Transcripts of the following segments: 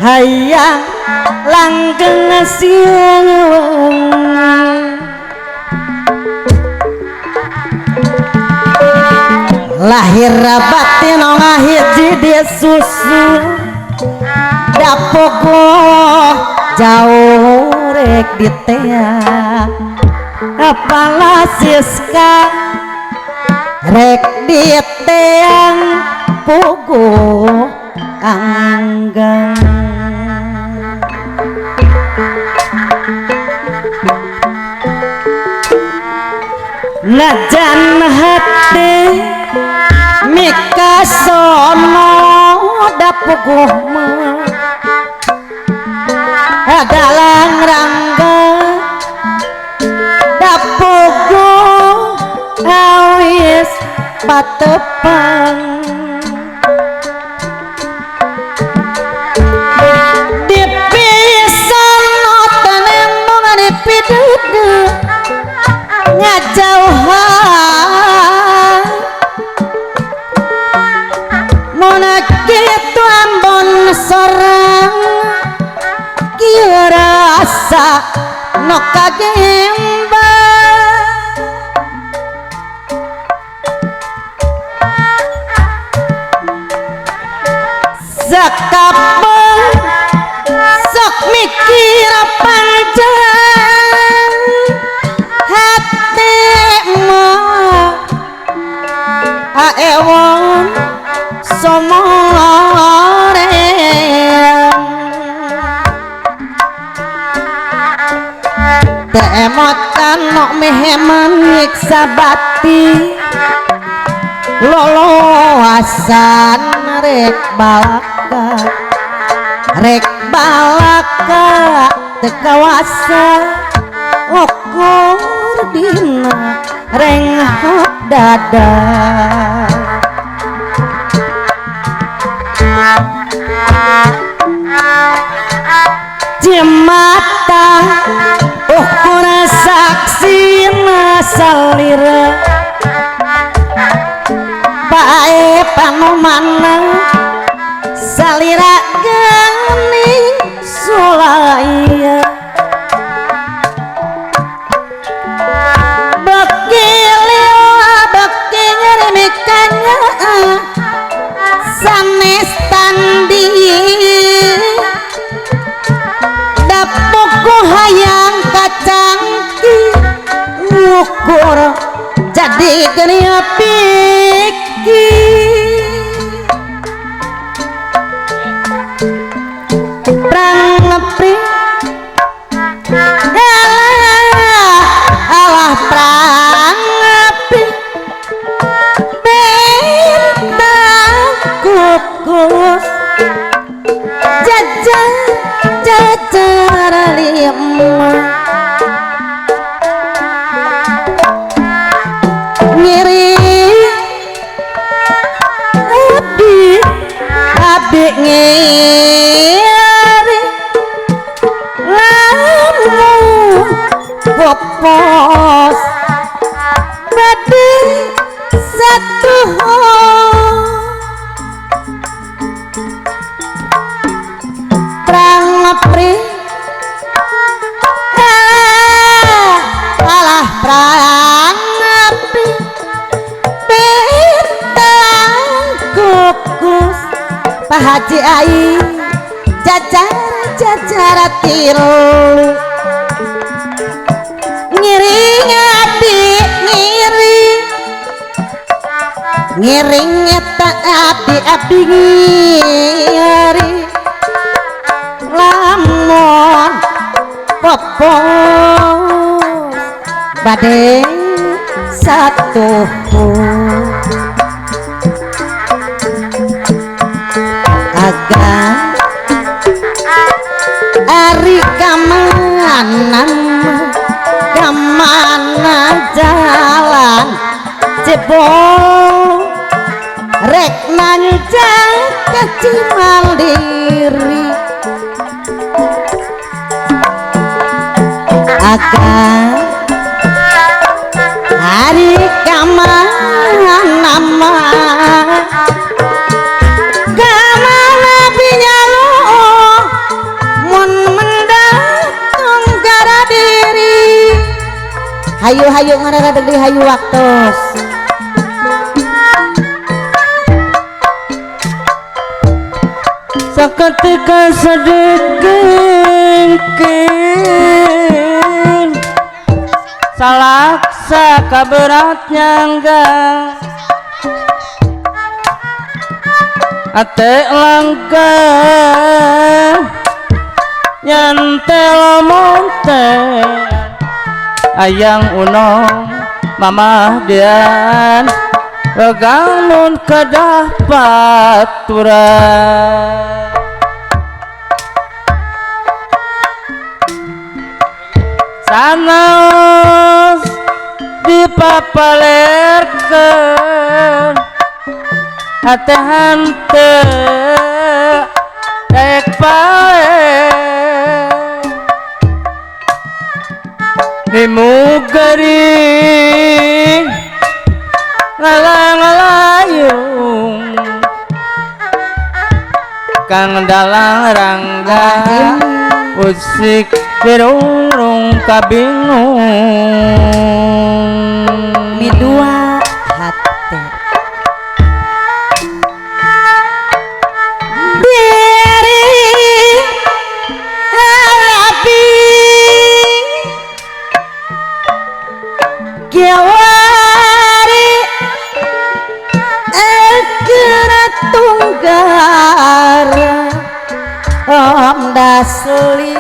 Hayang langgeng siang wengi lahir batin ngahiji di susu dapogo jauh rek diteang apalah siska rek diteang pugu anggang najan hati mikasono dapuguh mah adalang rangga dapuguh awis patepang dipisono tenembong dipidudu ngajauhan mona kitu ambon sorang kieu rasa no kagemba sakapeng sok mikir panjang hati mah aewon somore temotan nok meheman nyiksa bati loloasan rek balaka rek balaka tekawasa ukur dina renghap dada jemata ukur saksi salira pae panomana salira geni sulaya beki lila beki ngerimikanya sanes tandi dapuku hayang kacangki ngukur jadi geni piki prang ngepri alah alah prang ngepri bentang kukus jajar jajar lima ngiri abdi abdi ngiri lamun popos bade satu prang ngepri alah prang ngepri bentang kukus Pak Haji ai jajar jajar tilu ngiring abdi ngiring ngiring eta abdi abdi ngiring lamun popos bade satu agar ari kamana kamana jalan jebol rek nanjak ke Cimandiri agar ari kamana kamana binyalu Hayu-hayu ngarara deui hayu waktos. Saketika sedikit salaksa kaberat nyangga ate langka nyantel monte ayang unong mamah dian regang nun kedah paturan sanaos dipapalerkeun hate hanteu daek pae nimu gering ngalang-ngalayung kang dalang rangga usik dirungrung kabingung midua hati diri api gewari ekra tunggar om dasli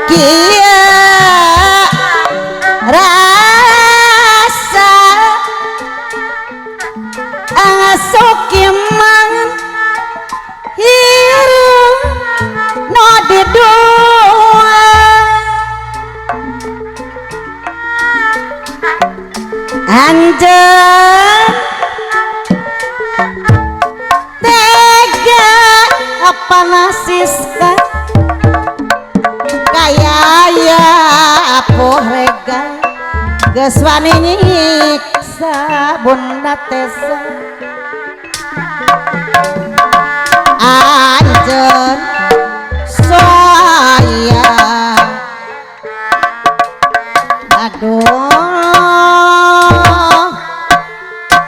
kia rasa asukiman hirup no didua anjeun tega apa nasiska kaya ya porega geus wani nyiksa bunda tesa anjeun saya aduh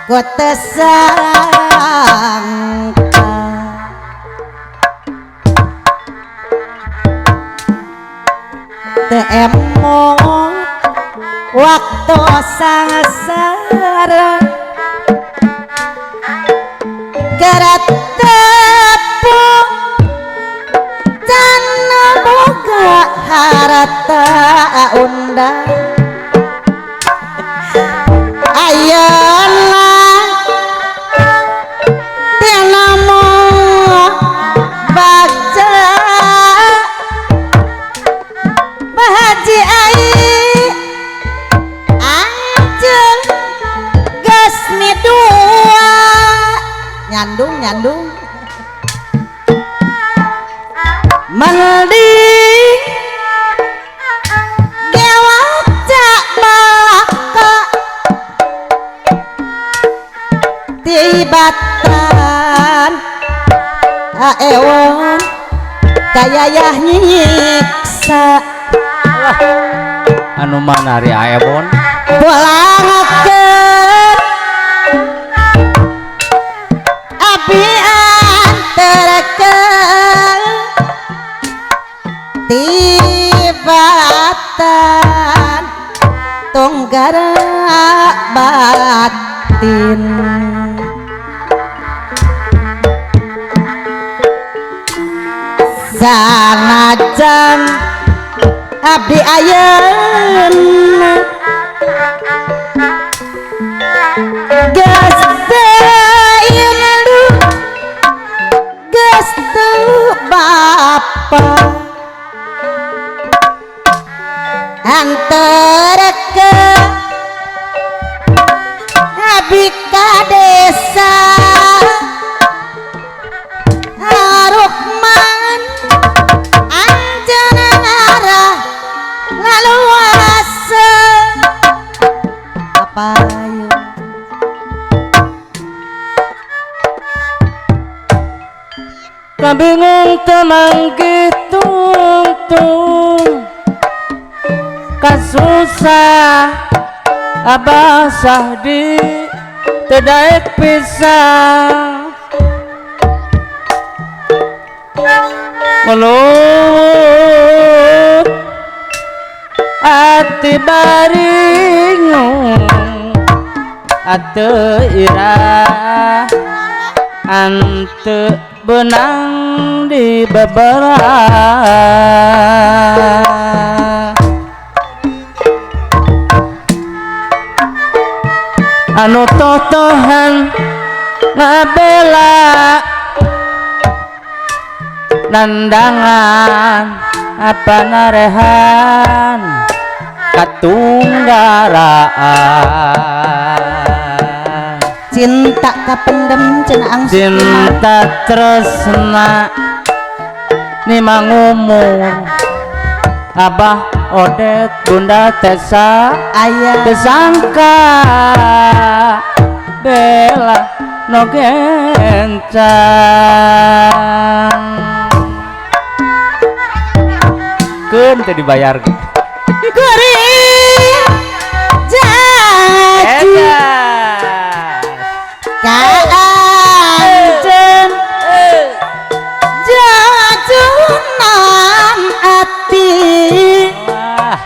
ku teu sangka teu emot waktu sangsara keretepu can boga harta undang ayeuna tina bagja bahaji ai anjeun geus midua nyandung nyandung mending gewak malaka tibatan aewon kayayah nyiksa anu mana ari aewon bolangakeun abi anterkeun tibatan tunggara batin sanajan abdi ayeuna geus teu indu geus teu bapa anterkeun abdi ka desa Arukman anjeun ngarah laluasa apa yuk kabingung temang gitu Katuntung kasusah Abah Sahdi teu daek pisah Melut ati baringung ateu irah ante benang di beberapa anu totohan ngabela nandangan apa narehan katunggaraan cinta kapendem cenah Ang Sukiman cinta tresna nimang umur Abah Odet Bunda Tesa aya tesangka bela no gencang keun teu dibayar ge kuring janji eta ka anjeun jajunan ati wah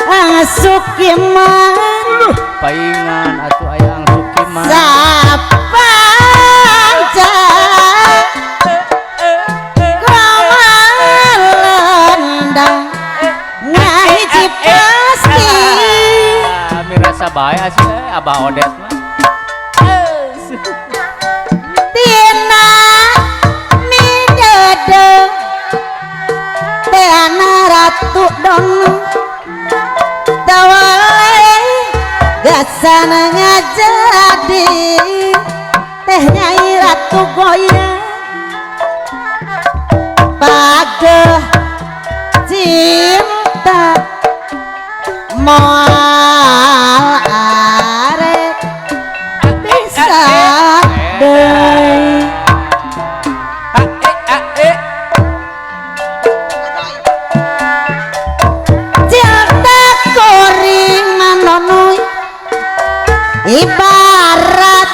Ang Sukiman paingan atuh aya Ang Sukiman sapanca kamalendang ngahiji pasti Ah, mirasa bae asli Abah Odet mah tina midede teana ratu dono tawale gasana ngajadi teh nyai ratu goyang pageh cinta moal arek bisa deui cinta kuring manonuy ibarat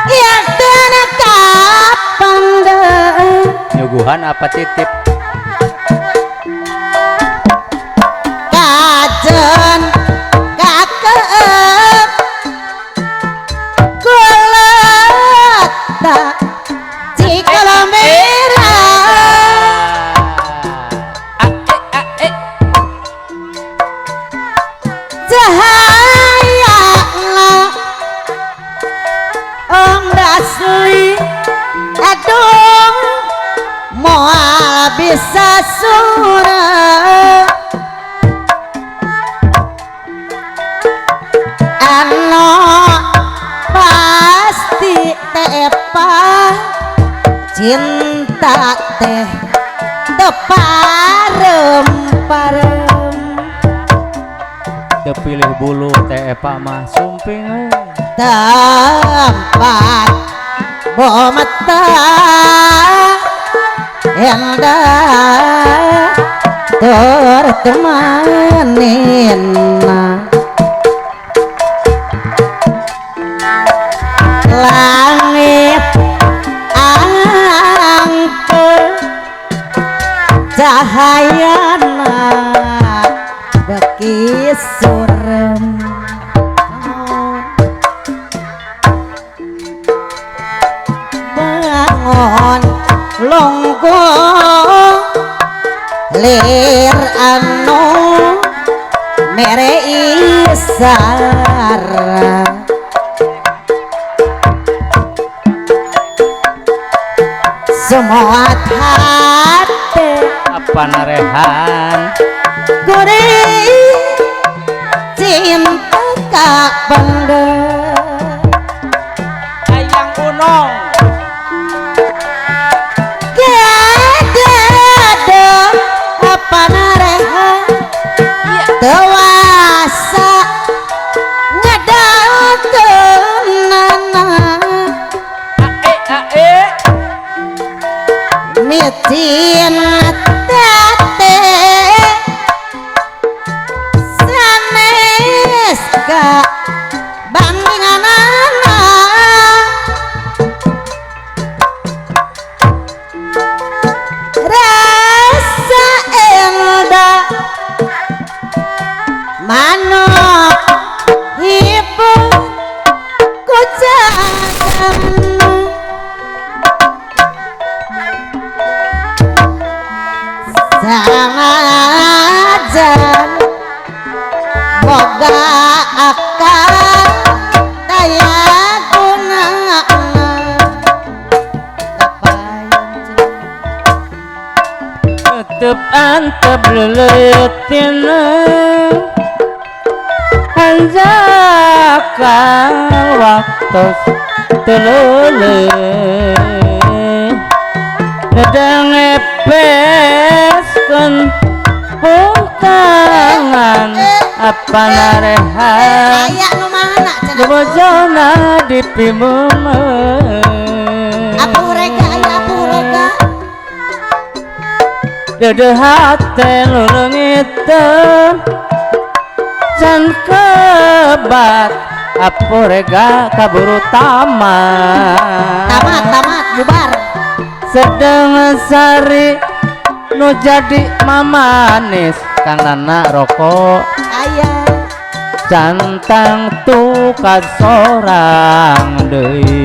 yakin kapendem nyuguhan apa titip kajen kakeep kuleta cikolomera cahaya Om Dasli aduh moal bisa surah anu pasti tepa cinta teh teparem-parem teu pilih bulu teh epa mah sumping we tempat bomata endah tertemanina langit angke cahayana beki surem bangun longgo lir anu mere isara semua hati apa narehan kuring cinta kapendem ayang unong gede apa narehan tewasa ngedauteunana micin Cinta teh sanes ka bandinganana rasa endah manuk ibu kucakan sanajan boga akal daya gunana Tetep antep leleutina hanjakal waktos teleuleut nedang epeskeun puntangan apa narehan aya nu mana cenah bojona dipimeumeun apuh rega aya apuh rega Dedeh hate nu leungiteun can kebat apuh rega kaburu tamat tamat tamat bubar sedeng sari nu jadi mamanis kang nana rokok aya cantang tukad sorang deui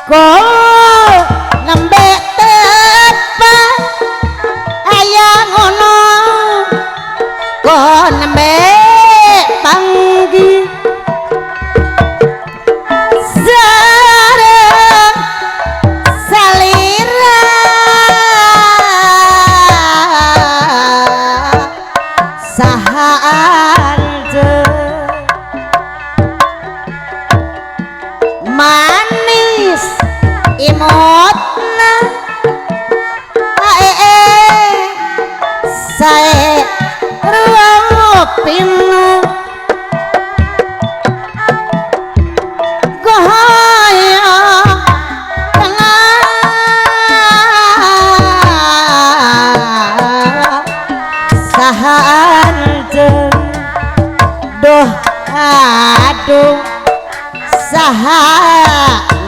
ko nembe tepa aya ngono ko nembe panggi sareng salira saha anjeun manis imutna ae sae ruapina gohaya kenal saha anjeun duh aduh saha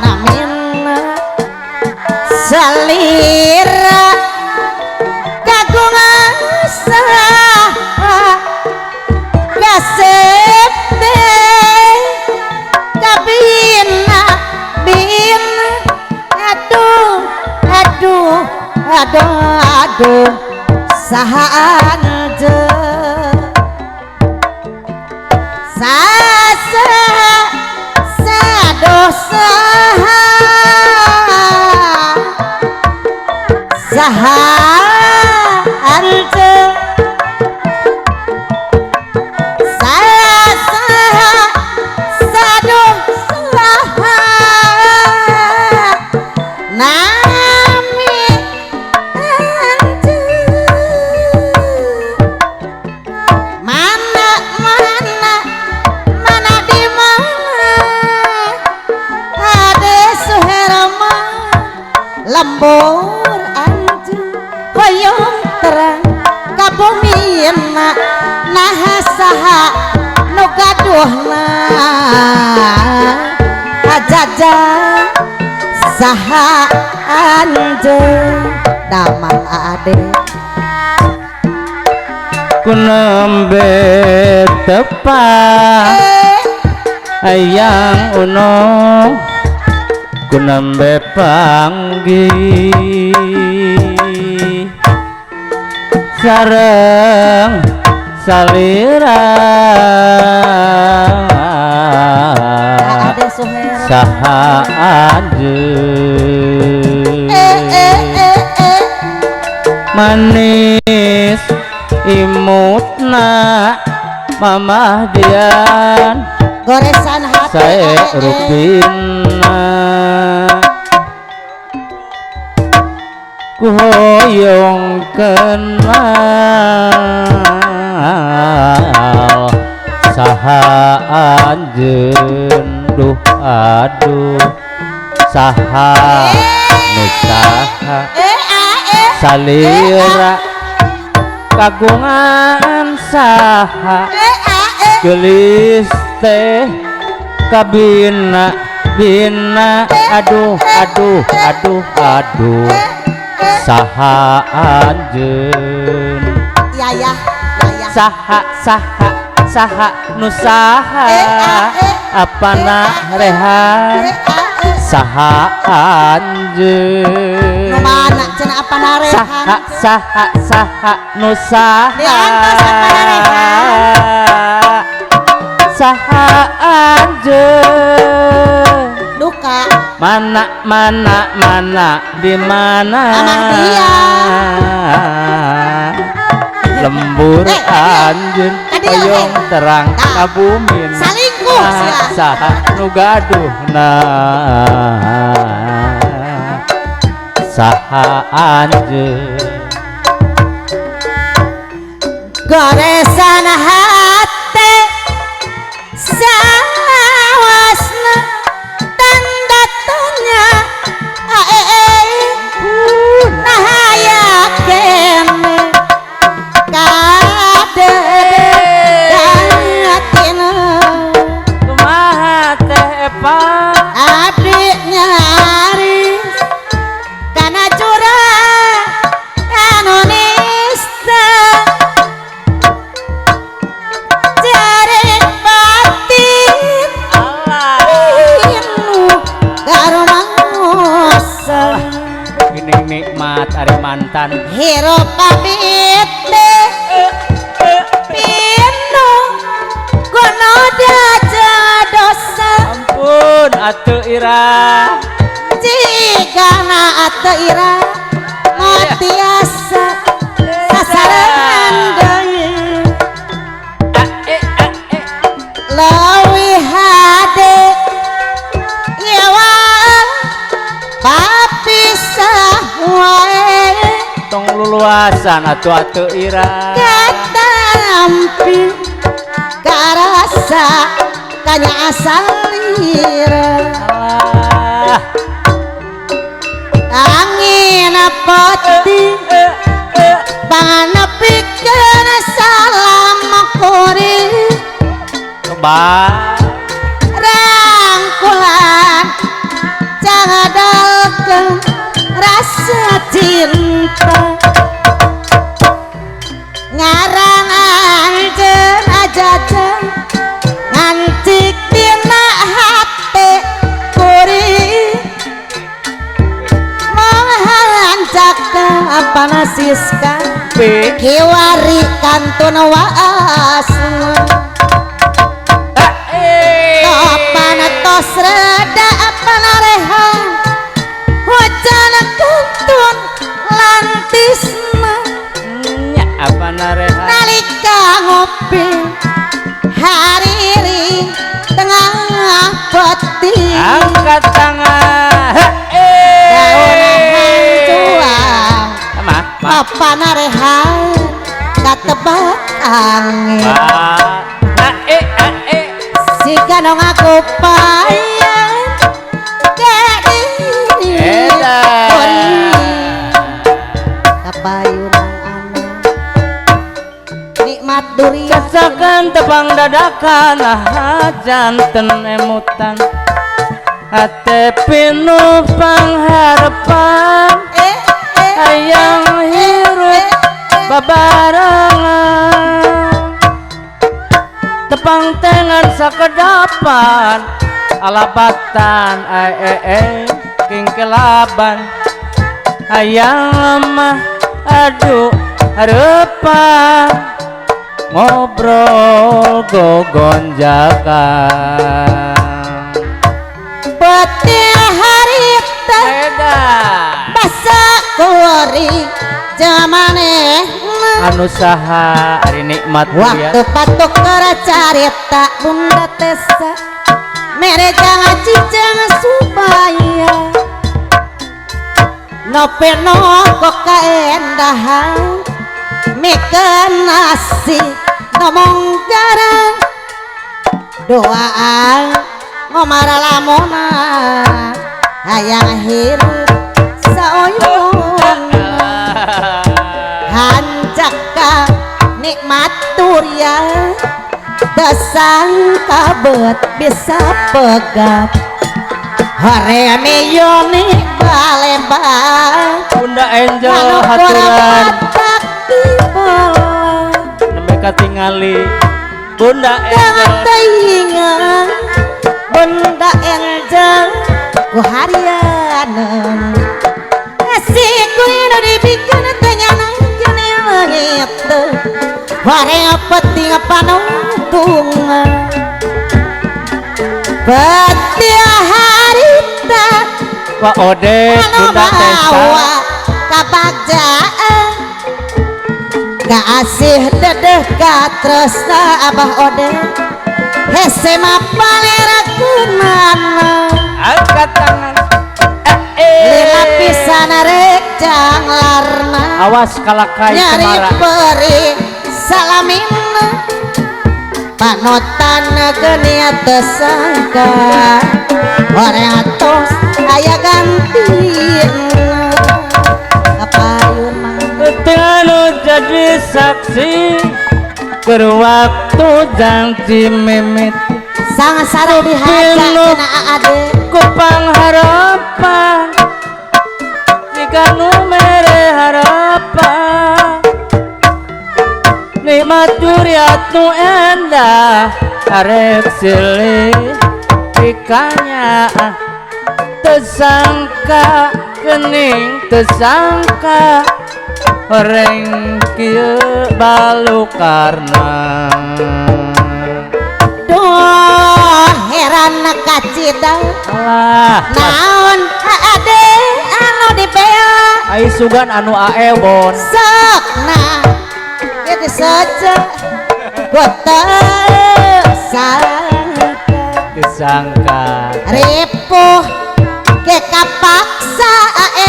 namina salira kagungan saha kasep teh kabina bina aduh aduh aduh aduh saha anjeun sasa sadoh saha saha anjeun sasa sadoh saha nami anjeun mana mana mana di mana ade Suherma lembur anjeun hoyong terang ka bumina naha saha nu gaduhna hajaja saha anjeun damang ade ku nembe tepa hayang uno ku nembe panggi sareng salira ade Suherma saha anjeun manis imutna mamah dian goresan hati sae rupina ku hoyong kenal saha anjeun duh aduh Saha nu saha salira kagungan saha gelis teh kabina bina aduh aduh aduh aduh saha anjeun yayah yayah saha saha saha nu saha apana rehan saha anjeun nu mana cenah apana rehan saha saha saha nu saha diantos apana rehan saha anjeun duka mana mana mana di mana amah dia lembur anjeun hoyong terang kabumin salingkuh sia saha nu gaduhna saha anjeun goresan hate sawasna tanda tanya nahaya kene kadedatina kumaha teh Epa abdi nyaris kana curah anu nista jare batin Allah inu garumaosa gini nikmat ari mantan hirup pamit teh pinu kono daja dosa ampun atuh Ira jigana atuh Ira motiasa sasarengan deui leuwih hade yewan papisah wae tong luluasan atuh atuh Ira katampi karasa kanya asalira alah angin peti panepikeun salam kuring coba rangkulan jangadalkeun rasa cinta ngarang anjeun ajajan ngancik dina hate kuring manghancaka panasiska kiwari kantun waasna topan tos reda panarehan hujan kantun lantisna nya apana rehan nalika ngopi hariri tengah peti angkat tangan daun hancuang mah apana rehan katebak angin siga nong aku payah jadi kapayunang anak nikmat durian cacakan tepang dadakan janten emutan hate pinuh pangharepan hayang hirup babarengan tepang tengan sakedapan alabatan kingkelaban hayang lemah aduh harepan ngobrol gogonjakan betil harita basa kuring jamane anu saha ari nikmat waktu patuk keur carita bunda tesa mere jangan ciceng supaya nope noko kaendahan mikeun nasi ngomong garang doaan ngomara lamona Hayang hirup saoyun hancaka nikmat turya tesangka bet bisa pegat horeme yoni balembang Bunda Angel haturan nembe katingali Bunda Angel teuingan Bunda Angel ku harianeun si kuina dibikin teh nyanangkeun leungit hore penting panungtungan betia harita Pak Ode anu Bunda Tessa bawa kabagjaan kaasih dedeh katresna Abah Ode hese mah palerakeunana angkat tangan lila pisan rek janglarna awas kalakai nyari cemara peri salamina panotan genia tersangka orang atos aya gantina kapayun mah Teu jadi saksi berwaktu janji mimit sangsara dihaja Pinuh. cenah aade ku pangharapan jika nu mere harapan nikmat juriat nu endah arek silih dikanya tersangka kening tersangka horeng kieu balukarna duh heran kacida alah naon aade anu dibela ai sugan anu aewon sokna itu saja kota sangka disangka ripuh ke kapaksa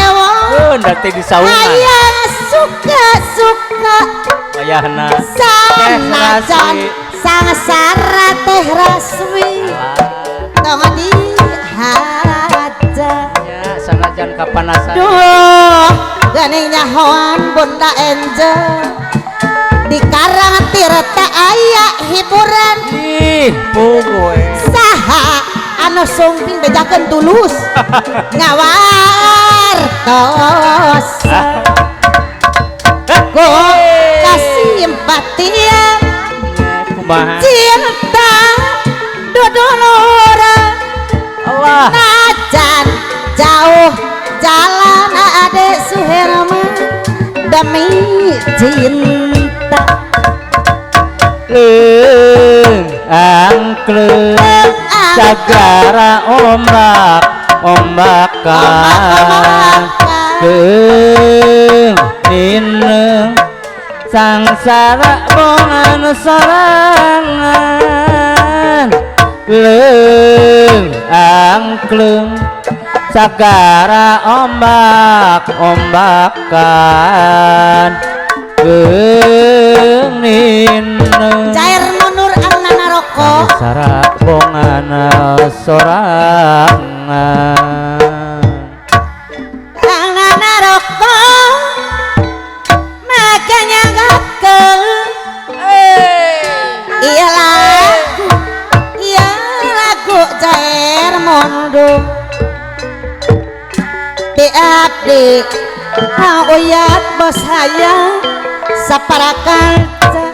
ewo bunda teh disaungan hayang suka-suka wayahna sanajan sangsara teh raswi tong dihaja nya sanajan kapanasan duh geuning nyahoan Bunda Angel di Karang Tirta aya hiburan ih puguh saha anu sumping bejakeun tulus ngawartos ku kasimpatian kumaha cinta dudulura Allah najan jauh jalan ade Suherma demi cinta leung angklung sagara ombak ombakan keung ineng sangsara bongan sorangan leung angklung sagara ombak ombakan keung nineng cair mundur anana rokok sangsara bongan sorangan anana rokok makanya gakel iya lagu iya lagu cair mundur di abdi hauyat bos hayang saparakanca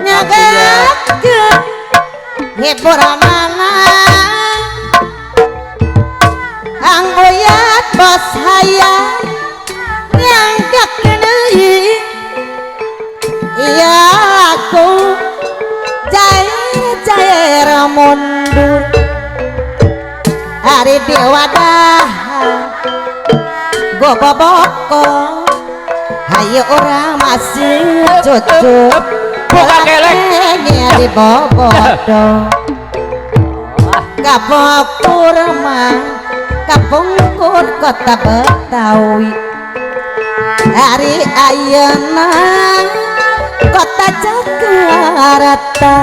nyagakeun hiburan mana Ang uyat bos hayang nyangkakeun deui iya aku cair cair mundur hari diwadah goboboko hayu orang masih cucu Buka kelek. di bobodo kapungkur mah kapungkur kota Betawi hari ayeuna kota Jakarta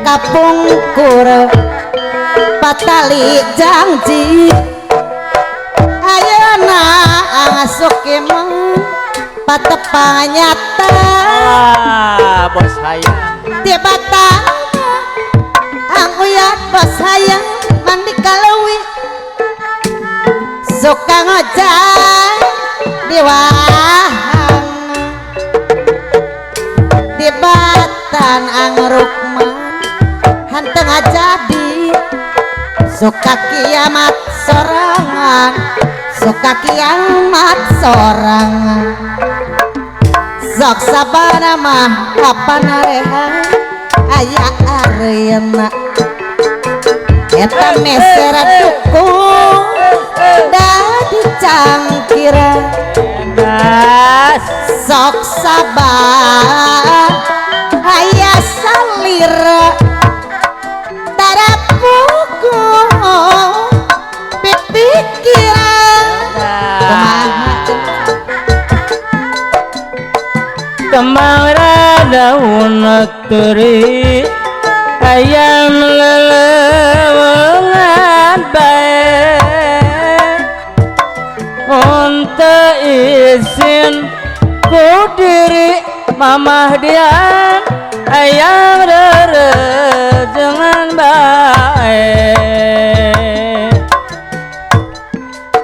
kapungkur Patali janji ayeuna Sukiman patepang nyata. Ah, bos hayang tiba tangga ang uyat bos hayang mandi kalewi suka ngojay di wahang di batan ang rukman henteu ngajadi suka kiamat sorangan suka kiamat sorangan sok sabana mah kapan reha aya areuna eta meser dukung dadi cangkira sok sabar aya salira tarapuku pipikiran kumaha. Kembang daun turi ayam lelewengan bae untuk izin ku diri mamah dian ayam rerejengan bae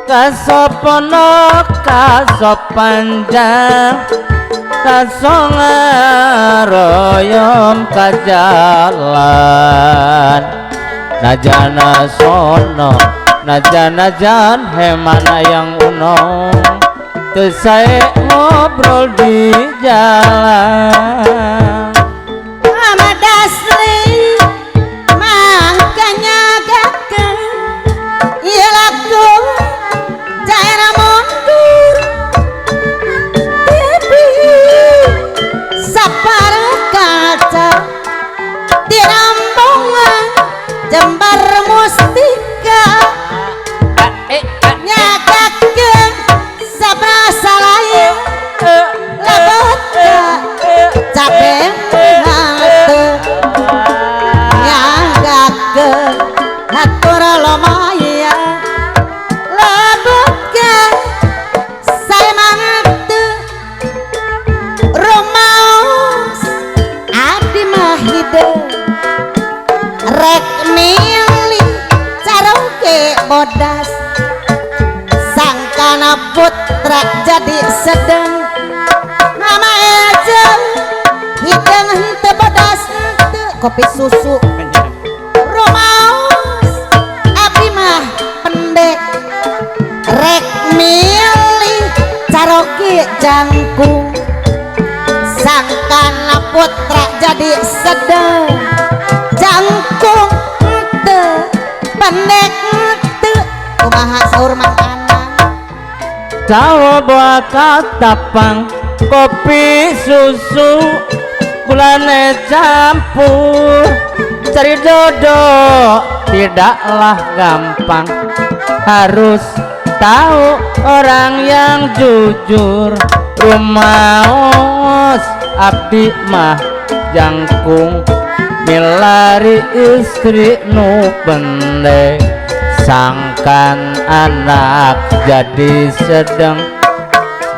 kasopono kasopanjang kasongaroyom kajalan najana sono najana jan hemana yang unong tesae ngobrol di jalan. Ahmad Asli mangkanya gaken ieu lagu daerah mundur sapar kaca di rombongan jembar mustika nyagakeun sabrasa lain lebet capek hate nyagakeun hatur lumayan lebet ka saeman teu rumaos abdi mah hideung rek milih caroge bodas sangkana putra jadi sedeng mama ejeng hideung henteu bodas henteu kopi susu rumaos abdi mah pendek rek milih caroge jangkung sangkana putra jadi sedeng jangkung henteu pendek henteu kumaha saur Mang Anang. Cawo buah katapang kopi susu gulane campur cari jodoh tidaklah gampang harus tahu orang yang jujur rumaos abdi mah jangkung milari istri nu pendek sangkan anak jadi sedang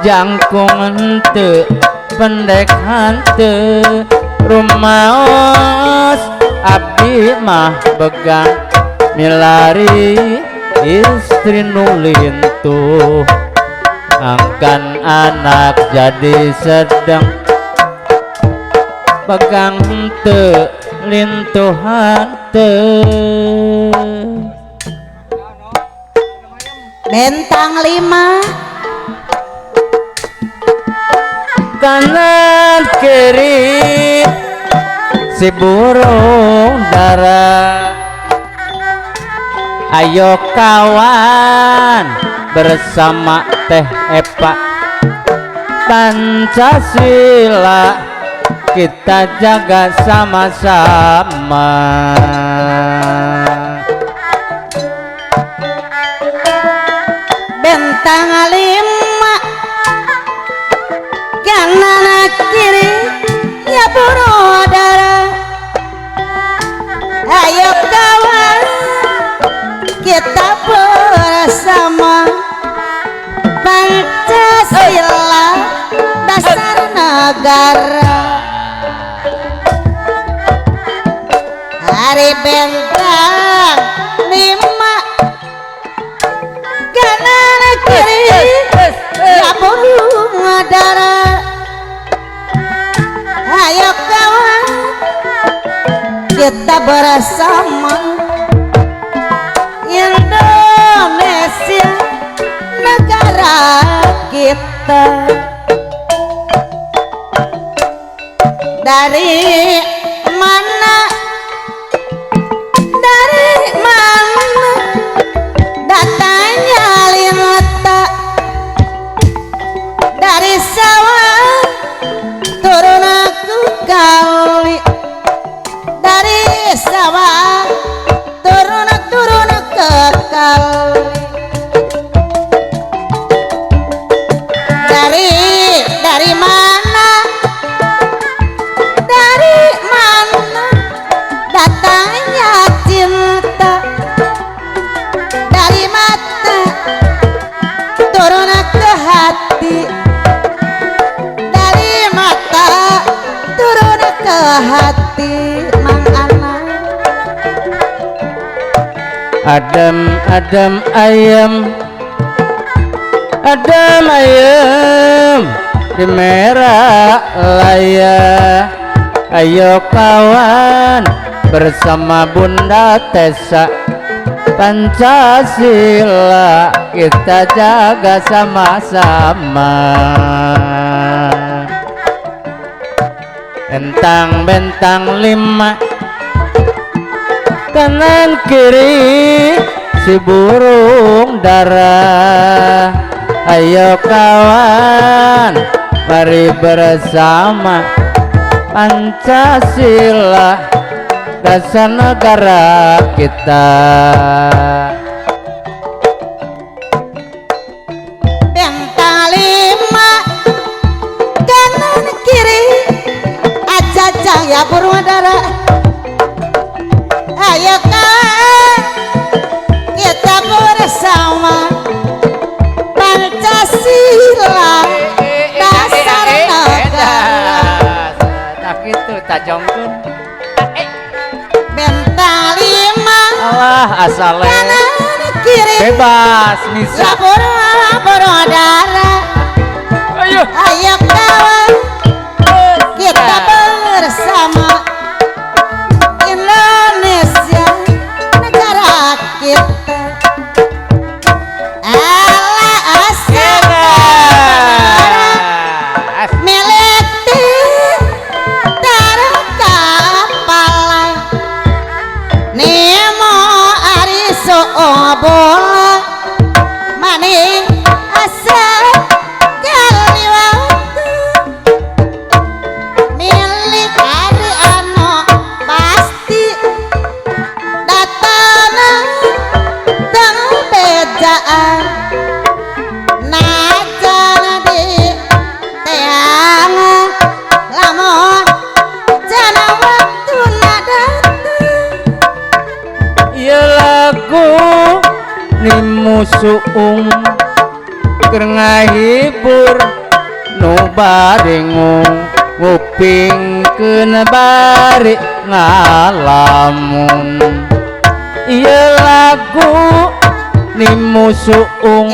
jangkung henteu pendek henteu rumaos abdi mah begang milari istri nu lintuh angkan anak jadi sedang pegang henteu lintuh henteu. Bentang lima kanan kiri si burung dara ayo kawan bersama Teh Epa Pancasila kita jaga sama-sama. Bentang lima kanan kiri ya burung dara ayo kawan negara. Hari bentang lima kanan kiri ya burung dara. Ayo kawan kita bersama Indonesia negara kita. Dari mana, dari mana datangnya lintah? Dari sawah turun aku kali, dari sawah turun turun ke kali. Dari mana, dari mana datangnya cinta? Dari mata turun ke hati, dari mata turun ke hati. Mang Ana Adem adem ayem, adem ayem di merah laya. Ayo kawan bersama Bunda Tessa, Pancasila kita jaga sama-sama. Bentang bentang lima kanan kiri si burung dara. Ayo kawan mari bersama, Pancasila dasar negara kita. Bentang lima kanan kiri acacang ya burung dara. Ayo kawan kita bersama, Pancasila dasar negara. Tak itu tajongkeun. Bentang lima Allah asale kanan kiri bebas misa burung dara. Ayo ayo kawan kita bersama, Indonesia negara kita. Allah asal milik kapal Nemo ariso bola maning asal kaliwatu milik ari ano pasti datana teng bejaan najana di teangan lamun jana waktu datang. Ieu lagu nimu suung keur ngahibur nu barengung ngupingkeun bari ngalamun. Ieu lagu nimu suung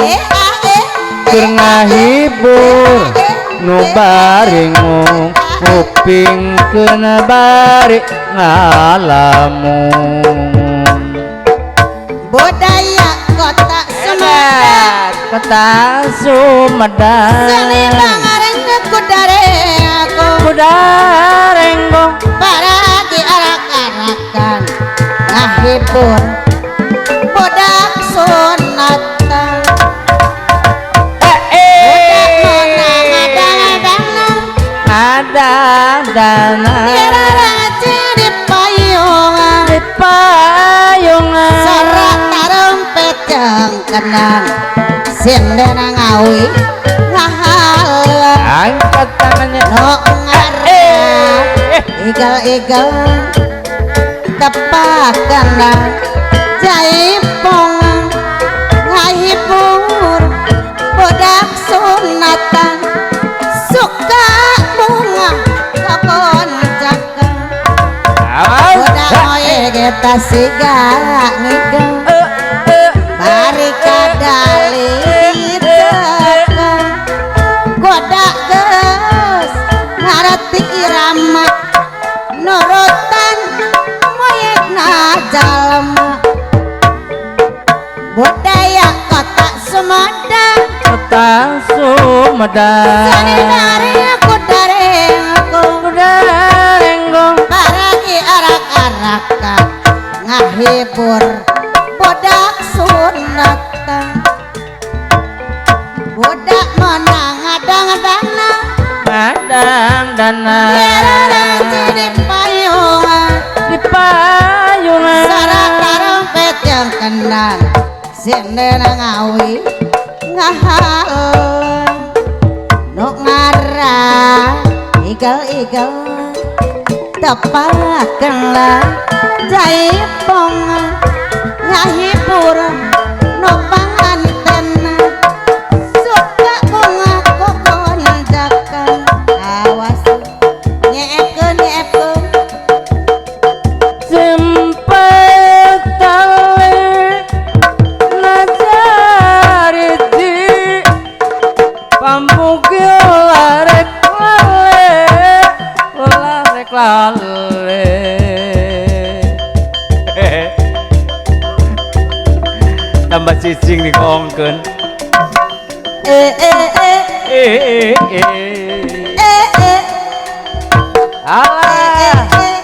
keur ngahibur nu barengung ngupingkeun bari ngalamun. Budaya kota Sumedang, Kota Sumedang, seni bangareng kudareko, kudarenggong paragi arak-arakan ngahibur budak sunatan. Budak menang adang-adangan ada-dana dirarace di payungan, di payungan sorak tarumpet jeung kendang sinden ngawi ngahalang. Angkat tangannya no ngarang igal-igal tepak kendang jaipongan ngahibur budak sunatan suka bunga. Pada siga ngigel bari kadali teka godak geus ngarti irama nurutan moyekna jalma budaya kota Sumedang kota Sumedang sani dari aku darenggong baragi arak-arakan ngahibur budak sunatan budak menang ngadang-dana ngadang dana di payungan di payungan sarak tarompet yang kendang sinden ngawi ngahalang nu ngarah igal-igal tepakenlah jaipong ngahibur nu panganten suka bunga kokonjakan awas nyeepkeun nyeepkeun sempet tale najariti pamukil larek lale larek lale. Tambah cicing dikoongkeun. Eh eh eh eh eh eh eh alah eh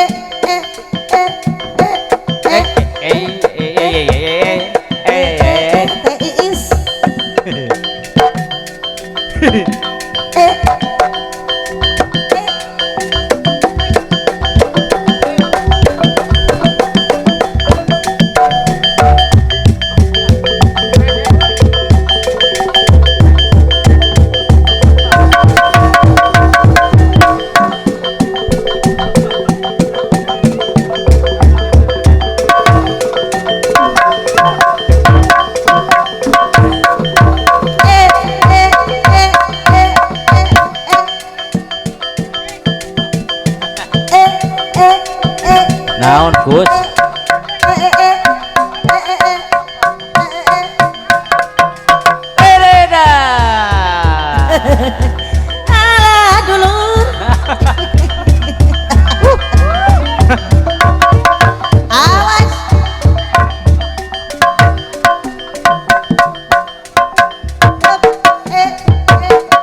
eh eh eh eh eh eh eh eh teh iis eh naon Gus Eleda alah dulur awas eh eh eh eh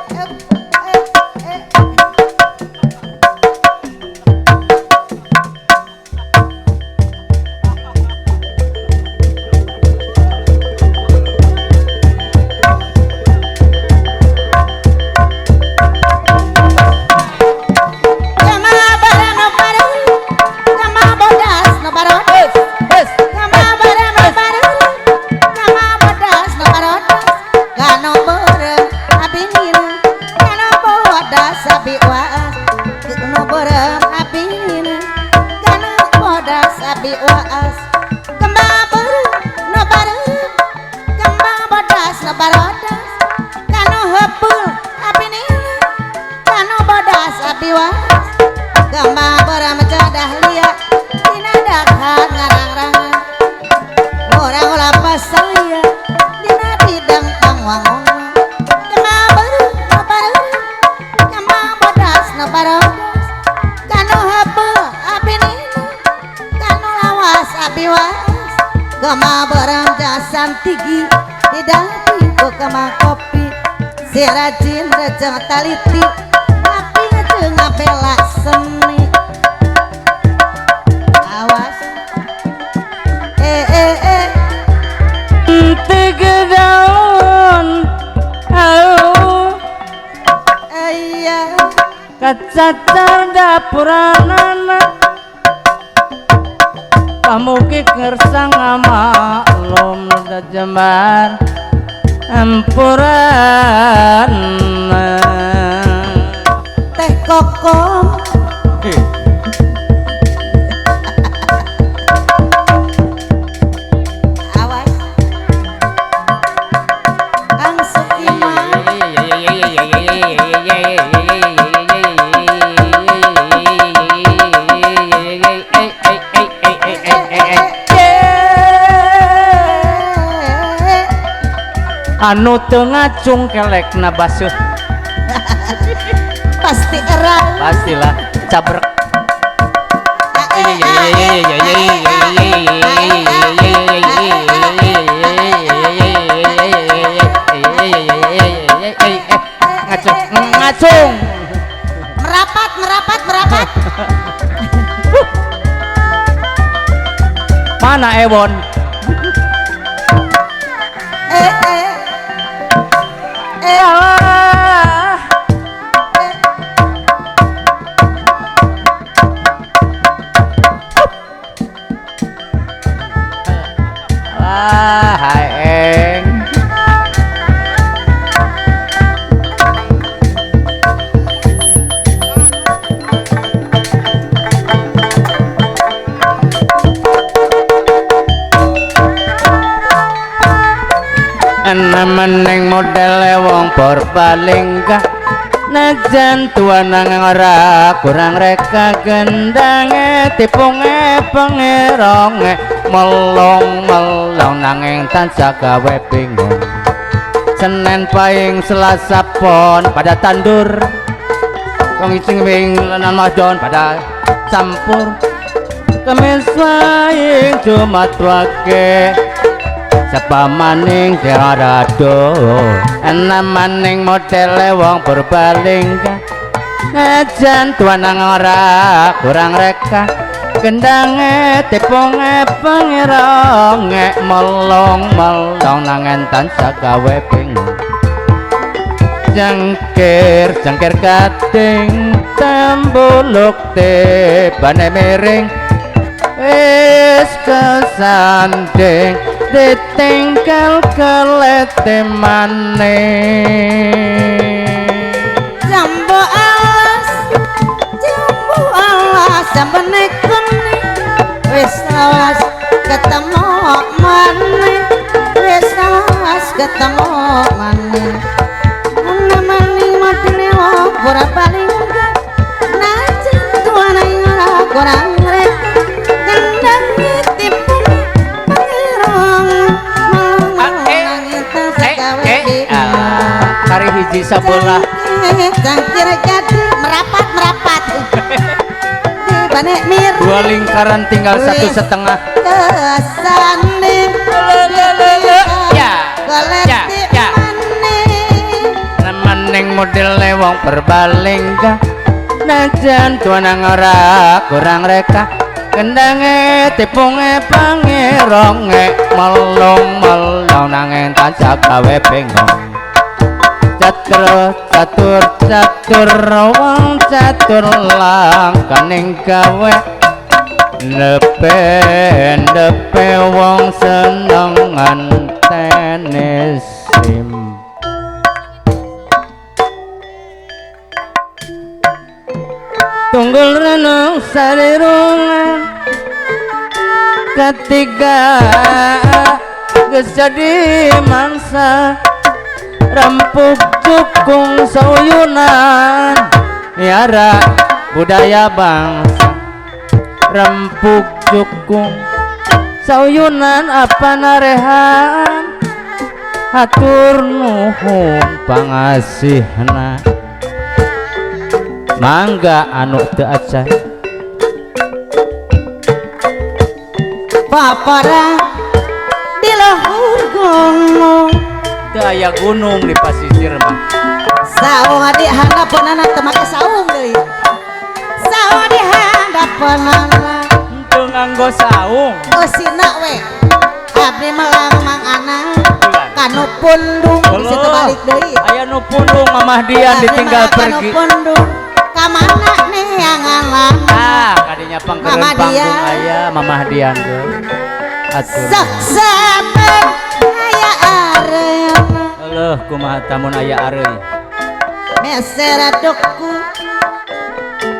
Taliti tapi ngejeng ngapela seni awas eh eh eh tiga daun au iya kacacar dapuranana pamuki kersa ngamaklum da jembar ampuran teh kokom awas Kang Sukiman. Anu teu ngacung kelekna basuh. Pasti erang. Pastilah cabrek. Ngacung, ngacung. Merapat, merapat, merapat. Mana Ewon? Aeng. Enemening modele wong Purbalingga najan tua nanging ora kurang reka gendange tipunge pengeronge melong-melong nanging tansah gawe bingung. Senin Pahing Selasa Pon pada tandur wong ising wing lenan madon pada campur. Kemis Pahing Jumat Wage sapa maning diarado enem maning modele wong Purbalingga najan tua nang ora kurang reka gendange tipunge pengeronge melong-melong nanging tansah gawe bingung. Jangkir jangkir kating tembuluk tibane miring wis kesanding ditinggal kelete maning. Jambu alas, jambu alas, jambene kuning wis lawas ketemu maneh, wis lawas ketemu maneh. Ana maning modele wong Purbalingga najan tua nang ora kurang reka gendange tipunge pengerong Kari hiji sabelah cangkir jadi merapat merapat dibane miring dua lingkaran tinggal 1,5 kesane ya ya ya nemening modele wong Purbalingga najan tua nang ora kurang reka gendange tipunge pangeronge melong-melong nanging tansah gawe bingung. Catur catur catur wong catur langkaning gawe nepe nepe wong seneng nganteni sim. Tunggul renung sarirungan ketiga geus jadi mangsa rempuk cukung sauyunan miara budaya bangsa. Rempuk cukung sauyunan apa narehan hatur nuhun pangasihna mangga anu teu acan papara di luhur gunung. Teu aya gunung di pasisir mah. Saung di handapeunana teu make saung deui. Saung di handapeunana teu nganggo saung. Eusina we. Abdi melang mang ana kanu pundung bisa teu balik deui. Aya nu pundung Mamah Dian ditinggal pergi. Kanu pundung ka mana neangan lama. Ah, kadinya pangkeureun panggung aya Mamah Dian teh. Atur. Saksaben aya areuna. Leuh kumaha tamun aya areuy. Meser duku.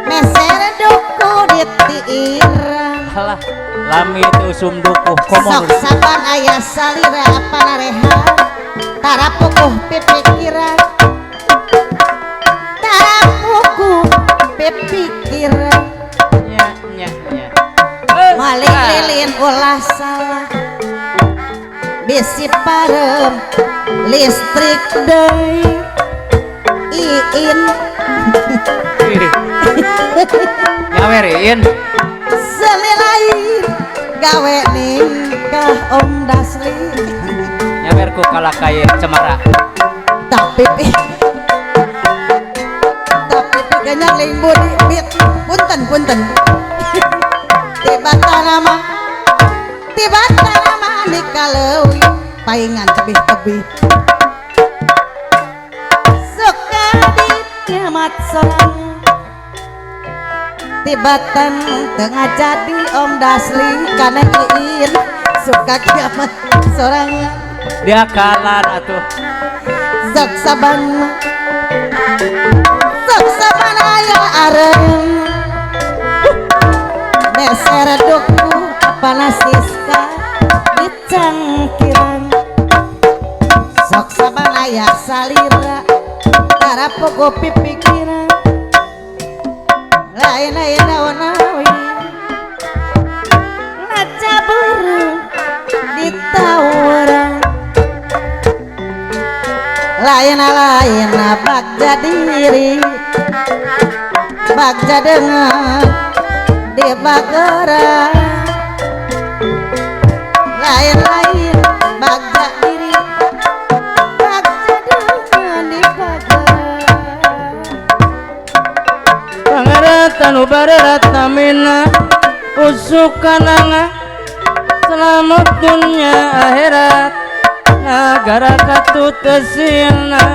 Meser duku ditiiran. Alah, lami teu usum dukuh komo. Sok saban aya salira panarehan. Tarapukuh pipikiran. Tarapukuh pipikiran. Nya nya nya. Malik lilin ulah salah. Bisi parem Listrik deui iin. Nyawer iin. Selilain gawe nikah Om Dasli. Nyawer ku kalakaye cemara. Tapi tapi ling budi bit punten punten. Tiba tanama tiba tanama nikah leuwih paingan tebih-tebih. Suka dikiamat sorangan. Tibatan tengah jadi Om Dasli karena iin suka kiamat sorangan. Dia kalah atuh. Sok saban sok saban aya areng meser duku panasiska dicangkiran. Sok saban aya salira tara pogo pipikiran. Lain lain naon-naon ngaca beureum ditawaran. Lain lain bagja diri bagja dengan di bageran. Lain lain bagja diri bagja dengan di bageran. Pangaratan ubarat namina usukananga selamat dunia akhirat nagara katutesina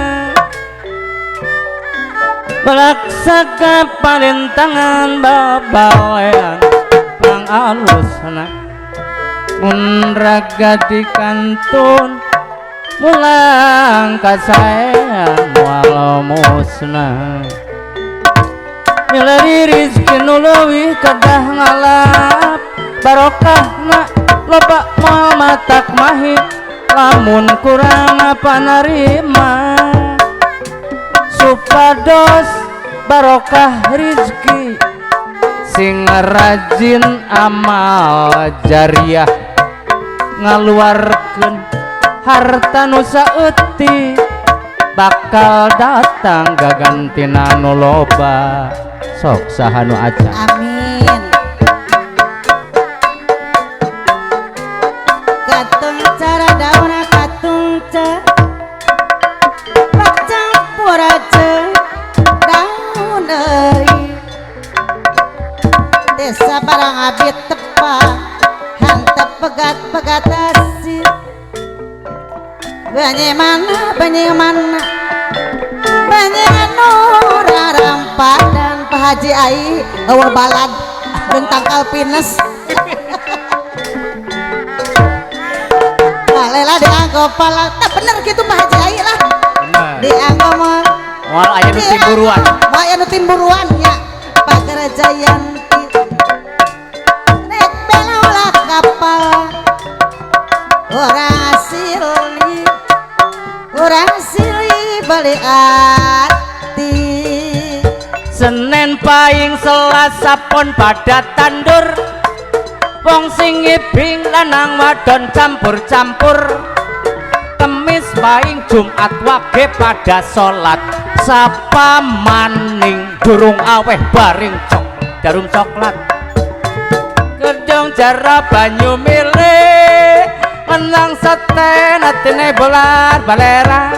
belaksaka palintangan babalean pangalusna mun raga di kantun mulang kasaean moal musnah. Milari rizki nu leuwih kedah ngalap barokahna loba moal matak mahi lamun kurang apa narima supados barokah rizki sing rajin amal jariah ngaluarkeun harta nu saeutik bakal datang gagantina nu loba. Sok saha nu acan. Amin. Katung cara dauna katung ca pacang puraja daun euy. Desa barang abit tepa hantep pegat-pegat asir. Banyak mana banyak mana banyak anu rarampadan Pak Haji ai eueuh balad jeung tangkal pinus. Balela dianggo pala tah bener kitu Pak Haji ai lah. Dianggo mah moal aya nu timburuan. Moal aya nu timburuan nya Pagerajayanti. Rek bela ulah kapal ora silih ora silih balik ati. Senin Paing Selasa pon pada tandur wong sing ngibing lanang wadon campur-campur. Kemis Paing Jumat wage pada salat sapa maning durung aweh baring cok jarum coklat. Gedong jara banyu milih menang seten atine bolar balera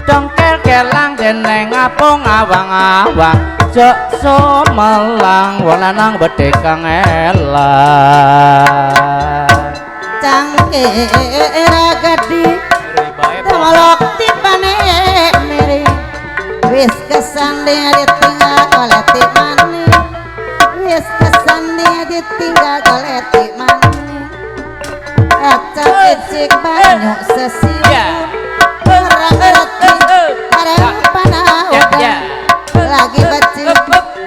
dongkel kelang deneng apung awang-awang jok sumelang wong lanang bedhe kang elang. Cangkir gadi temolok tipane miri wis kesanding ditinggal oleh timane wis kesanding ditinggal oleh timane kaca kecik banyu sesiun ora ngerti arep panaudan lagi becik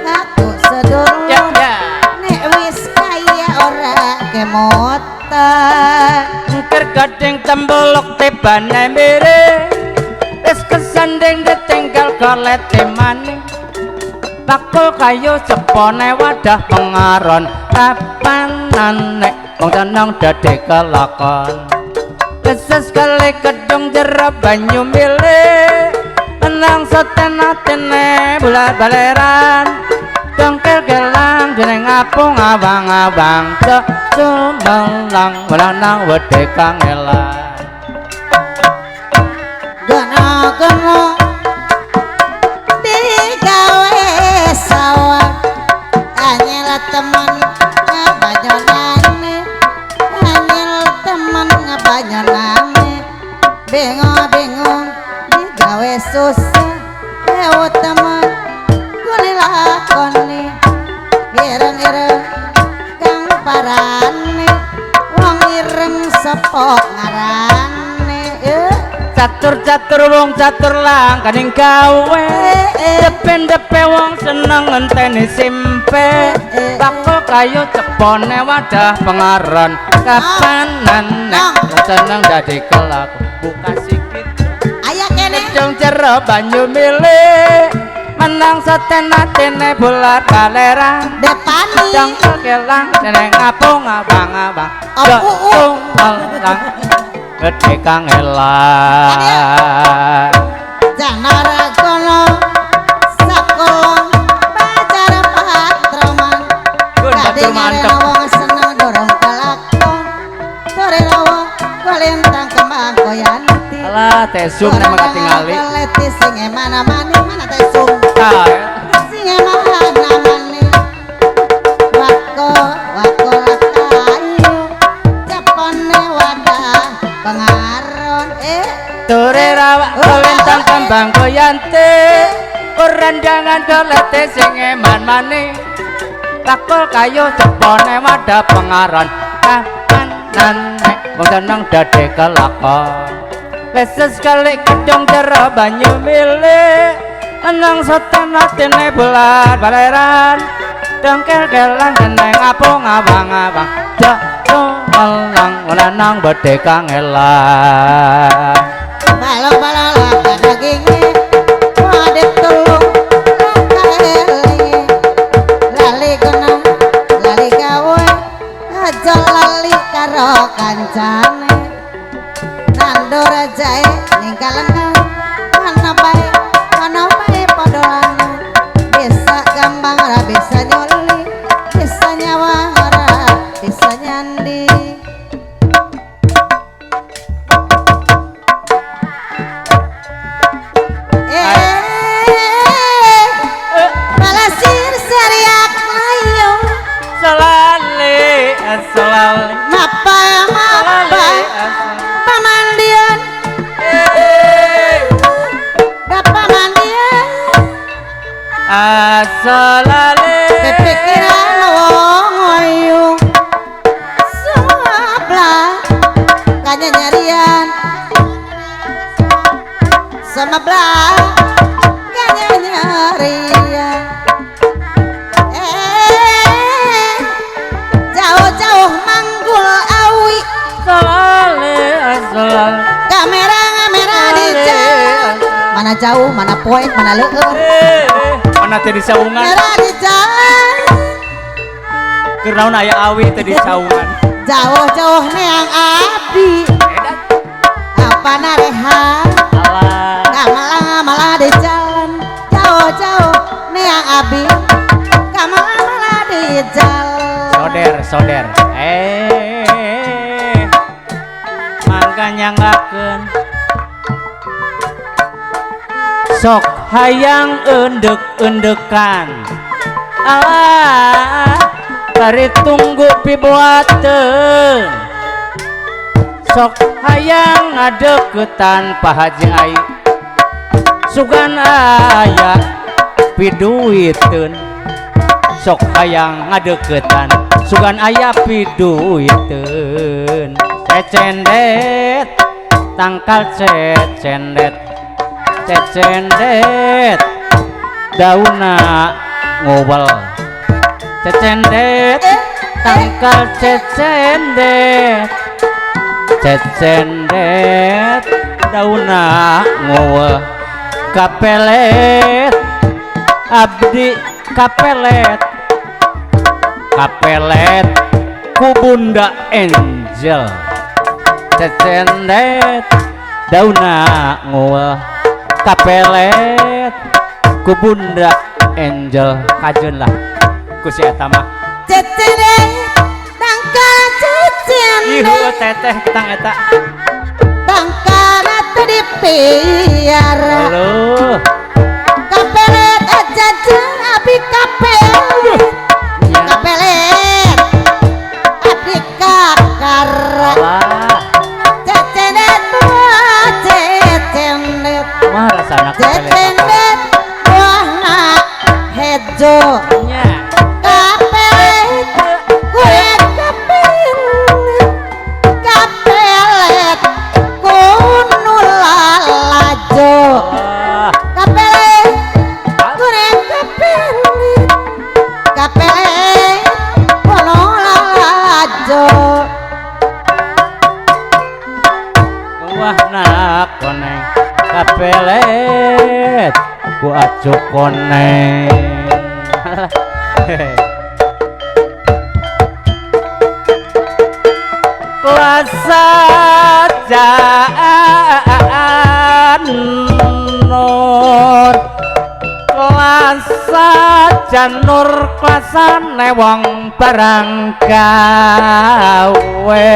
ngaku sedulur nek wis kaya ora kemotan. Engker gading tembelok tibane mire wis kesanding ditinggal golete maning bakul kayu sepone wadah pengaron kapanan nek wong tenang dadi kelakon. Leses kali kedung jero banyu mile menang soten-atene bulat baleran dongkel gelang jeneng apung abang-abang sumelang lanang wedhe kangelan gono-gono digawe sawah anyel temen ngabanyonane anyel temen ngabanyonane bingung-bingung digawe susah ewo temen gone lakoni ireng-ireng kang parane wong ireng sepok ngarane catur-catur wong catur lang kaning gawe depen-depe wong seneng ngenteni simpe bakul kayu cepone wadah pengaran kapanan nek wong seneng dadi kelaku buka sikit aya kene kedung jero banyu mile menang seten-atene bulat baleran depani dongkel kelang jeneng apung abang-abang lang gede kangelan janara kono sakolong pacar patroman batur mantep wong seneng dorong kelakon sore rawa kolentang kembang koyanti alah tesum nemang katingali leti sing mana-mane mana tesum sing mana-mane wako wako lakayu cepone wadah pengaron Tore rawa kolentang kembang koyante korendangan golete sing eman mane bakul kayu cepone wadah pengaron kapanan nek wong seneng dadi kelakon leses kali kedung jero banyu mile menang sotan atine bulat baleran dongkel kelang jeneng apung abang-abang melang lanang bedhe kangelan balong-balong laka daginge wadek tulung laka elinge lali guna lali gawe aja lali karo kancane nandur jae ning kalengan ana bae padha lanang bisa gampang ora bisa nyoli bisa nyawang ora bisa nyandi balasir seriak ayo selali selali mapa mapa pamandian pamandian asolale pikiran wong ayu sebelah kanya nyarian sebelah kanya nyarian jauh-jauh manggul awi solale solale kamera kamera di jalan mana jauh mana poek mana leueur mana teh di saungan kamera di jalan keur naon aya awi teh di saungan jauh-jauh neang abdi apa narehan malah di jalan jauh-jauh neang abi malah di jalan soder soder mangkanya ngakeun sok hayang endek-endekan alah bari tunggu pibuateun sok hayang ngadeukeutan Pak Haji Ai sugan aya piduiteun sok hayang ngadeukeutan sugan aya piduiteun cecendet tangkal cecendet cecendet dauna ngowel cecendet tangkal cecendet cecendet dauna ngowel kapelet abdi kapelet kapelet ku Bunda Angel. Cecendet dauna nguweh kapelet ku Bunda Angel kajun lah ku si eta mah. Cecendet tangkal cecendet. Ieu teteh ketang eta. Tangkal teu dipiara. Aduh. Kapelet aja jeung abi kapelet. Kapelet abdi kakara. Cecendet buah cecendet. Mah rasana kapelet. Cecendet buahna hejo. Nya. Kapelet kulit kapelet. Kapelet kunu lalajo. Kapelet kulit kapelet. Kapelet kunu lalajo. Buahna koneng kapelet ku acuk koneng. Klasajan nur, klasajan nur klasane wong barang gawe.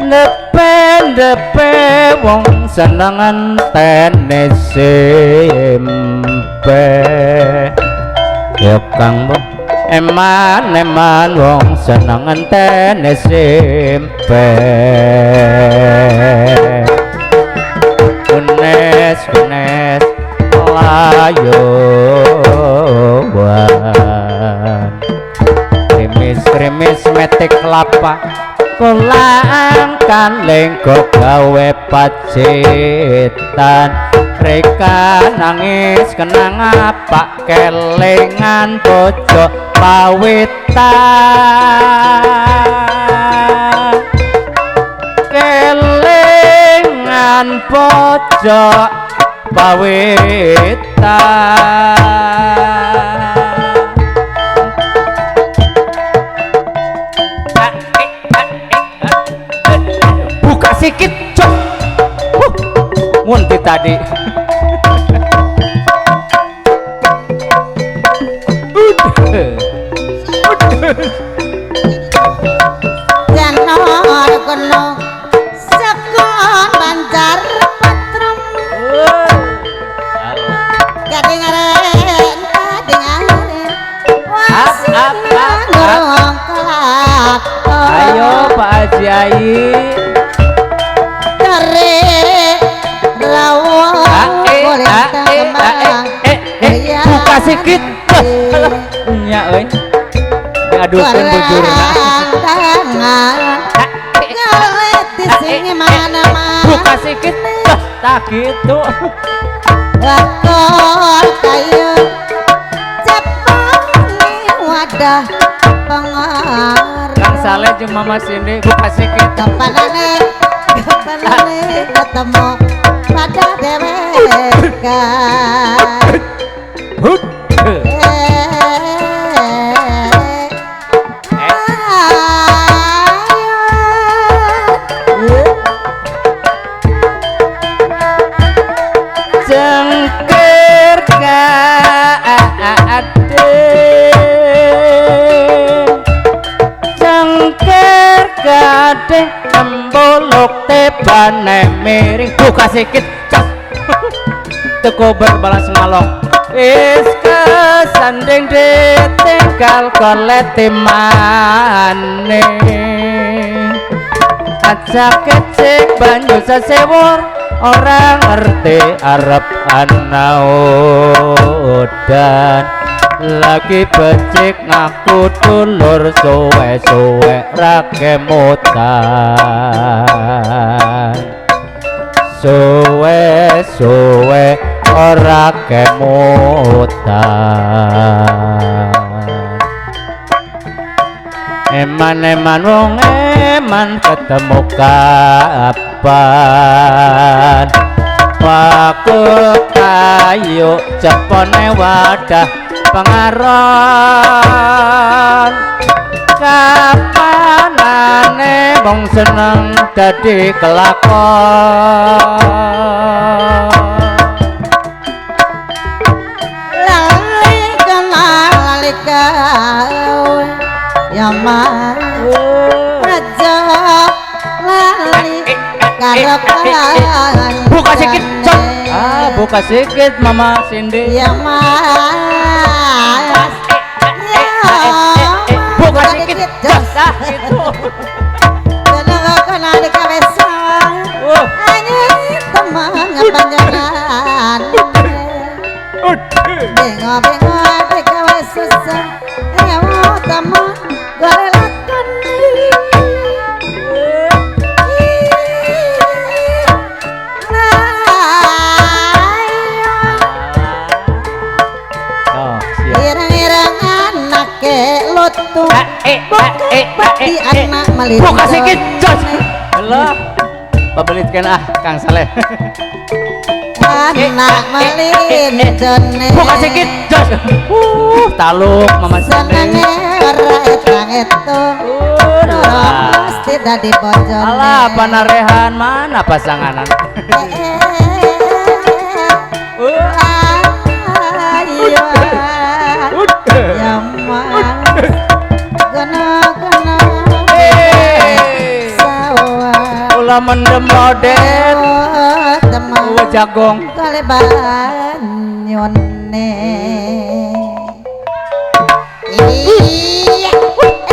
Nepe-nepe wong seneng ngenteni simpe. Ya Kang Bu, eman-eman wong seneng ngenteni simpe. Kunes-kunes layuan, krimis-krimis metik kelapa, kolang kaling kok gawe pacitan. Reka nangis kenang apa kelingan bojo pawitan. Kelingan bojo pawitan. Buka sikit cok. Ngunti tadi. Janor kono sekon Banjar Patrem. Kadengaren kadengaren wong kelakon. Ayo Pak Haji Ai. Tere rawon buka sikit. Nya euy. Diadukeun bujurna. Buka sikit. Tak gitu. Lakon kayu cepone wadah pengaruh. Kang Saleh jeung Mama Cindy buka sikit. Kapanane kapanane ketemu pada dewekan. Hut. Cengkir gading, cengkir gading embolok tebane miring. Buka sikit cas. Teko berbalas ngalong. Wis kesanding ditinggal goleti maning. Aja kecik banyu sesewur ora ngerti arep ana udan. Lagi becik ngaku dulur suwe-suwe ra kemutan. Suwe-suwe ora kemutan. Eman-eman wong eman ketemu kapan. Bakul kayu cepone wadah pengaron. Kapanane wong seneng dadi kelakon. Lali kenal lali gawe ya mas aja lali karo kancane. Buka sikit, Cok. Ah, buka sikit Mama Cindy. Ya mas, ya Buka sikit, jos. Ah, gitu. Kenal kenal gawe sawah hanya teman panjangan. Bengo bengo gawe susah ewo teman gore lakon. Oh, siap. Ireng-ireng anake lutu bakti anak melintang. Buka sikit, jos. Alah, pabelitkan ah, Kang Saleh. Anak melintone. Buka sikit, jos. Taluk Mama Cindy. Senenge ora etang etu. Mesti dadi bojone. Alah, panarehan mana pasanganan? Ya mas, kena-kena sawah. Kula mendem lodet, Teman jagong. Kali banyone. Iya,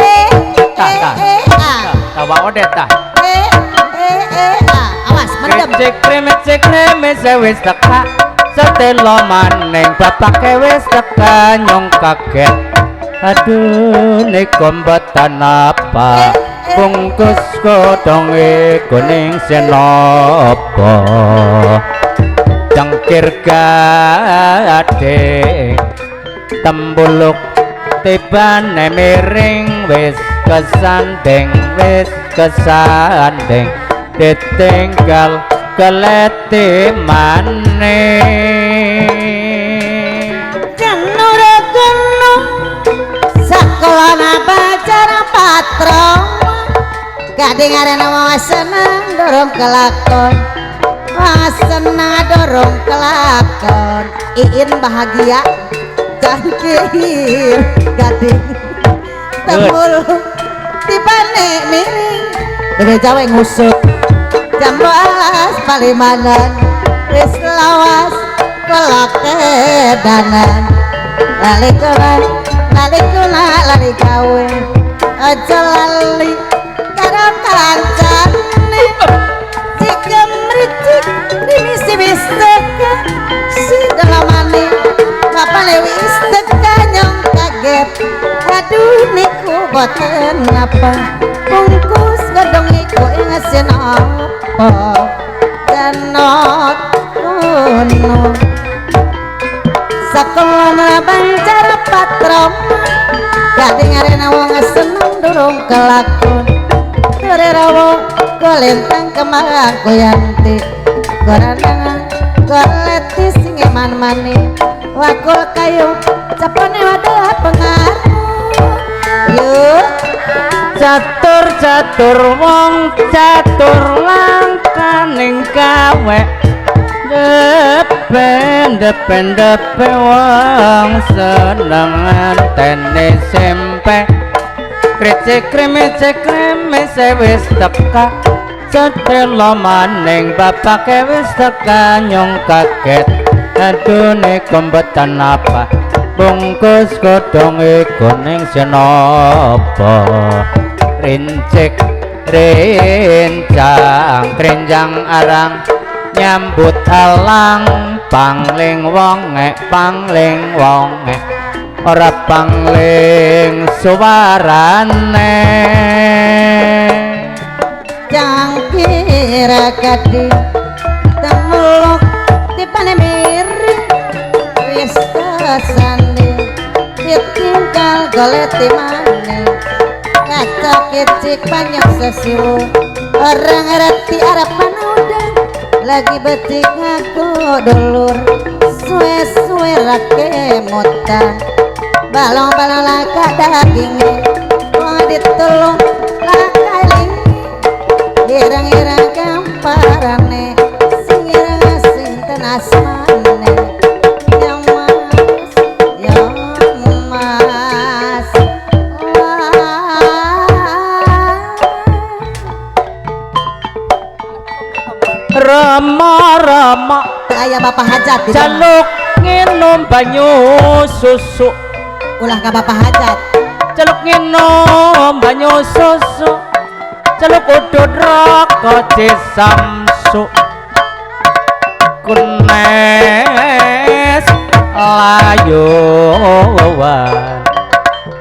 eh, Tah, tah. eh, ah. Tawa odet tah. Eh, eh, eh, ah. Awas, mendem. Cek kremet cek kremet wis teka. Setelo maning bapake wis teka nyong kaget. Aduh niku mboten apa. Bungkus godhonge kuning senopo. Cengkir gading tembuluk tibane miring wis kesanding wis kesanding ditinggal keleti maning. Genura genu sakolana pacara patroma kadengaren wong seneng dorong kelakon, wong seneng dorong kelakon. Iin bahagia cangkir gading tembul tibane miring bebe jawe ngusut jam 12 palimanan wis lawas kelakedanan. Lali kula lali kula lali gawe aja lali karo kancane. Cikem ricik rimisi wis teka si dalamane bapane wis teka nyong kaget. Aduh niku boten apa bungkus godhong iku ing senapa janot kuno. Sakolana bancar patroma kadengaren wong seneng durung kelakon. Sore rawo golentang kemang goyanti goranangan goleti sing eman mani wakul kayu capane wadah pengaruh. Yuk Catur catur wong catur langkaning gawe depen depen depe wong seneng antene sempe. Krecek kremecek kremese wis teka cetelo maning bapake wis teka nyong kaget. Aduh niku mboten apa bungkus godhonge kuning senapa. Rincik rincang krenjang arang nyambut alang pangling wonge pangling wonge ora pangling suwarane. Cangkir gading temuluk tibane miring wis kesanding ditinggal goleti maning. Kaca kecik banyak sesiwu orang ngerti harapan udah lagi betik ngaku dulur suwe-suwe rakemutan balong-balong laka dagingnya wong rama Aya Bapak Hajat di jaluk nginum banyu susu. Ulah ka Bapak Hajat. Jaluk nginum banyu susu. Jaluk udut rokok Samsu. Kunes layuan.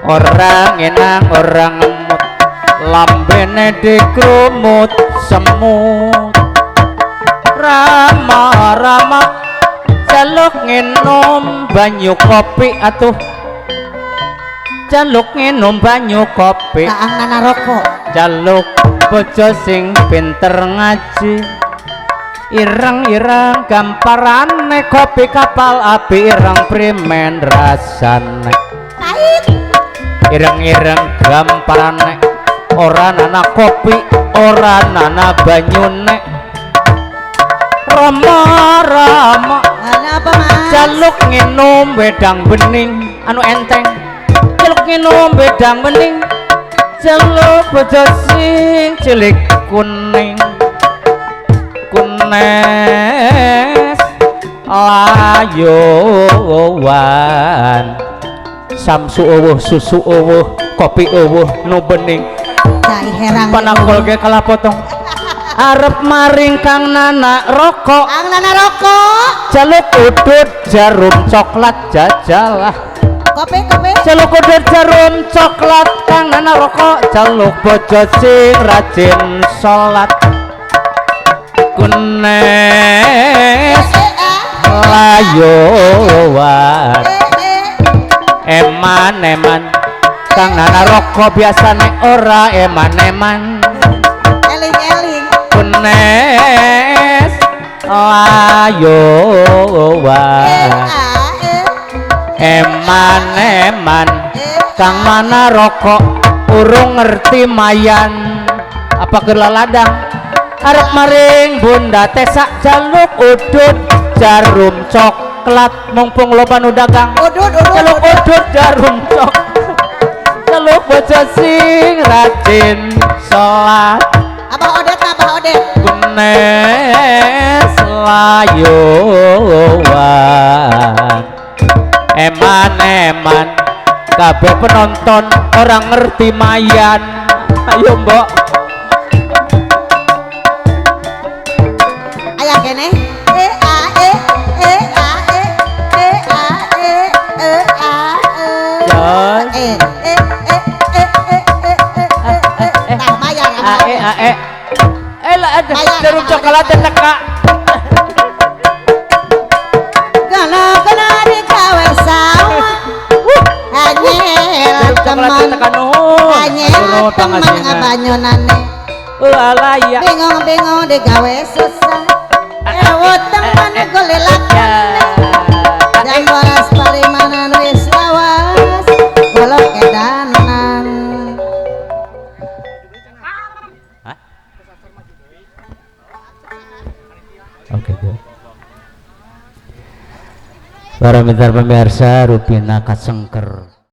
Orang enang orang ngemut, lambene dikrumut semut. Rama rama jaluk nginum banyu kopi atuh. Jaluk nginum banyu kopi. Kaang nana rokok. Jaluk bojo sing pinter ngaji. Ireng-ireng gamparane kopi kapal api ireng primen rasane. Pahit. Ireng-ireng gamparane ora nana kopi ora nana banyune. Rama rama Ana apa Mas? Jaluk nginum wedang bening anu enteng. Jaluk nginum wedang bening. Jaluk bojo sing cilik kuning. Kunes layuan. Samsu eueuh susu eueuh kopi eueuh nu bening. Cai herang. Panakol ge kalah potong. Arep maring kang nana rokok. Kang nana rokok. Jaluk udut jarum coklat jajalah. Kopi kopi. Jaluk udut jarum coklat kang nana rokok. Jaluk bojo sing rajin salat. Kunes layuan. Eman eman kang nana rokok biasane ora eman eman. Eling eling. Kunes layuan. Eman eman kang mana rokok urung ngerti mayan apa ladang. Arep maring bunda tesak jaluk udut jarum coklat mumpung loba nu dagang. Udut udut. Jaluk udut jarum coklat. Jaluk bojo sing rajin salat. Abah Odet, Abah Odet. Kunes layuan. Eman eman kabeh penonton orang ngerti mayan. Ayo mbok. Aya kene. E A E E A E E A E E A E E E E E E E E E. Tah mayan. A E A E. Eh lah ada jarum coklat teka. Gana gana digawe sawah. Anyel teman. Anyel teman ngabanyonane. Alaya. Bingung-bingung digawe susah. Ewo teman golek lakone. Jam waras parimanan wis lawas. Golok edanan. Oke, Bu. Para pemirsa Rupina kasengker.